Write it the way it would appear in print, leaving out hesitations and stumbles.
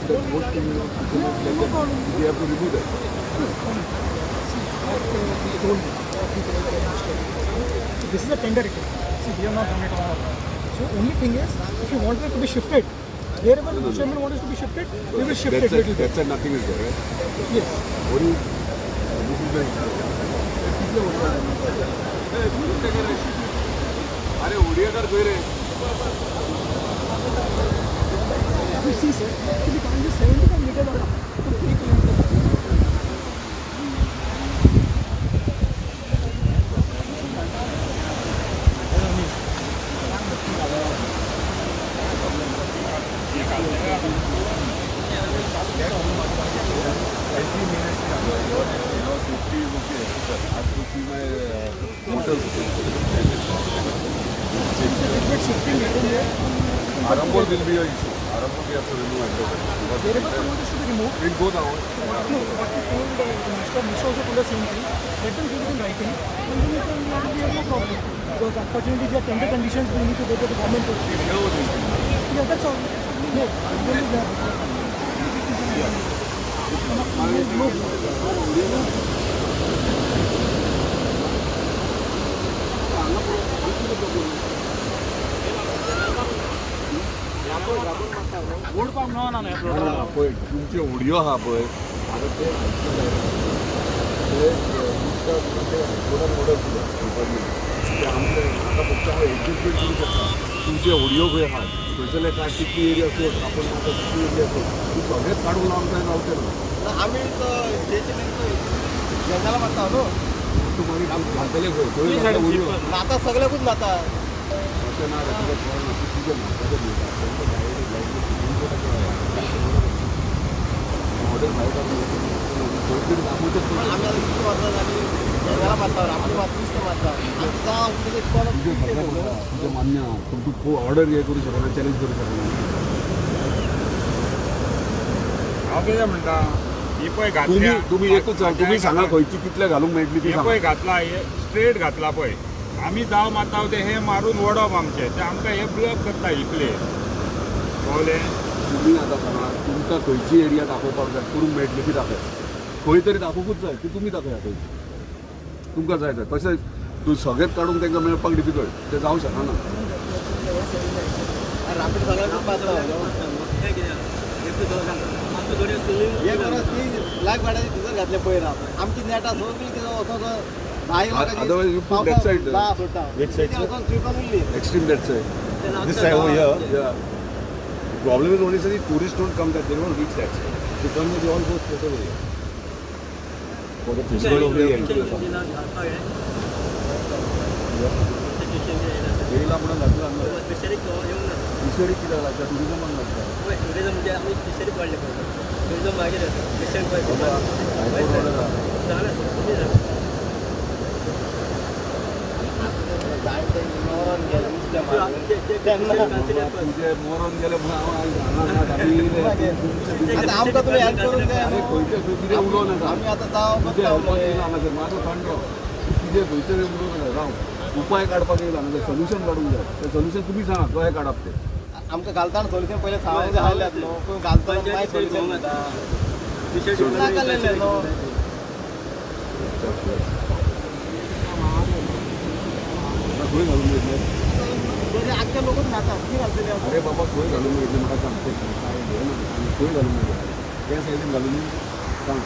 that boat thing, no problem. We have to remove that. See, what we told you, so this is a tender request. See, we have not done it on our own. So only thing is, if you want it to be shifted, wherever the fishermen want it to be shifted, we will shift it little bit. That side nothing is there, right? Yes. What do you, this is the... अरे ओडिया कर कोई रे. You see, sir, actually coming to 75 meters or up to 3 kilometers. Every minute, you know, safety is okay. But I have to see my motors. Arambol will be an issue. Arambol we have to remove at the moment. Wherever the boat is to be removed, we'll go down. No, what we told the minister also told the same thing. Let them give it in writing, and then we can we have no problem. Because unfortunately, there are tender conditions we need to go to the government. Yeah, that's all. No, no. पळय तुमचे audio आहा पळय आतां ते ते हायकोर्टान order दिल्या ते आमचे आतां फक्त हांव एडजस्टमेंट करूं शकता. तुमचे ऑडियो खंय आहा थंयसरले काय कितली एरिया सोड आपण आतां कितली एरिया सोड तूं सगळेच काडूंक लावंक जाय जावचें ना. आमी जेजाला मारता न्हू तूं मागीर घालतले खंय खंय ऑडियो नाता सगळ्याकूच नाता अशें ना रे तुका खबर ना तूं तुजें म्हाका दिता ऑर्डर भायर काडून खंय तरी दाखोवचें. आमी आतां कितलीं वर्सां जालीं जेजाला मारता आमी नुस्तें मारता तुजें सगळें तुजें मान्य आहा पूण तूं ऑर्डर हें करूं शकना चॅलेंज करूं शकना. हांव कितें म्हणटा ही पळय घातल्या तुमी एकूच तुमी सांगा खंयची कितले घालूंक मेळटली ती हे पळय घातला हे स्ट्रेट घातला पळय आमी दाव मारता ते हे मारून वडप आमचे ते आमकां हे ब्लॉक करता इतले कळ्ळें. तुमी आतां सांगा तुमकां खंयची एरिया दाखोवपाक जाय करूंक मेळटली ती दाखय खंय तरी दाखोवकूच जाय ती तुमी दाखया खंयची तुमकां जाय जाय तशें तूं सगळेंच काडूंक तांकां मेळपाक डिफिकल्ट तें जावंक शकना. आमची नेटां सगळीं Otherwise, you put that side. Which side? Extreme that side. This side over here. Yeah. The problem is only sir, the tourists don't come that they don't reach that side. They come, they all go straight over here. For the festival of the end. येयला म्हणून घातला fishery कित्याक लागता टुरिजमाक लागता. Tourism म्हणजे आमी fishery पडले पळय टुरिजम मागीर येता फिशरी पळय. तुजे मरोन गेले म्हणून हांव आमकां तुमी हेल्प करूंक जाय. खंयचे कितें उलोवं नाका आमी आतां जावं तुजें हेल्पाक येयला हांगासर मातसो थंड राव कितें खंयचें उलोवं नाका राव उपाय काडपाक येयला हांगासर सोल्युशन काडूंक जाय तें सोल्युशन तुमी सांगा कशें काडप तें. आमकां घालतना सोल्युशन पयलें सांगूंक जाय आसलें न्हू पूण घालतना मागीर सोल्युशन दिता नाकालें न्हू. खंय घालून मेळटलें आख्खे लोकूच न्हाता खंय घालतले. अरे बाबा खंय घालून मेळटलें म्हाका सांग तें काय हें ना खंय घालून मेळटलें त्या सायडीन घालून सांग.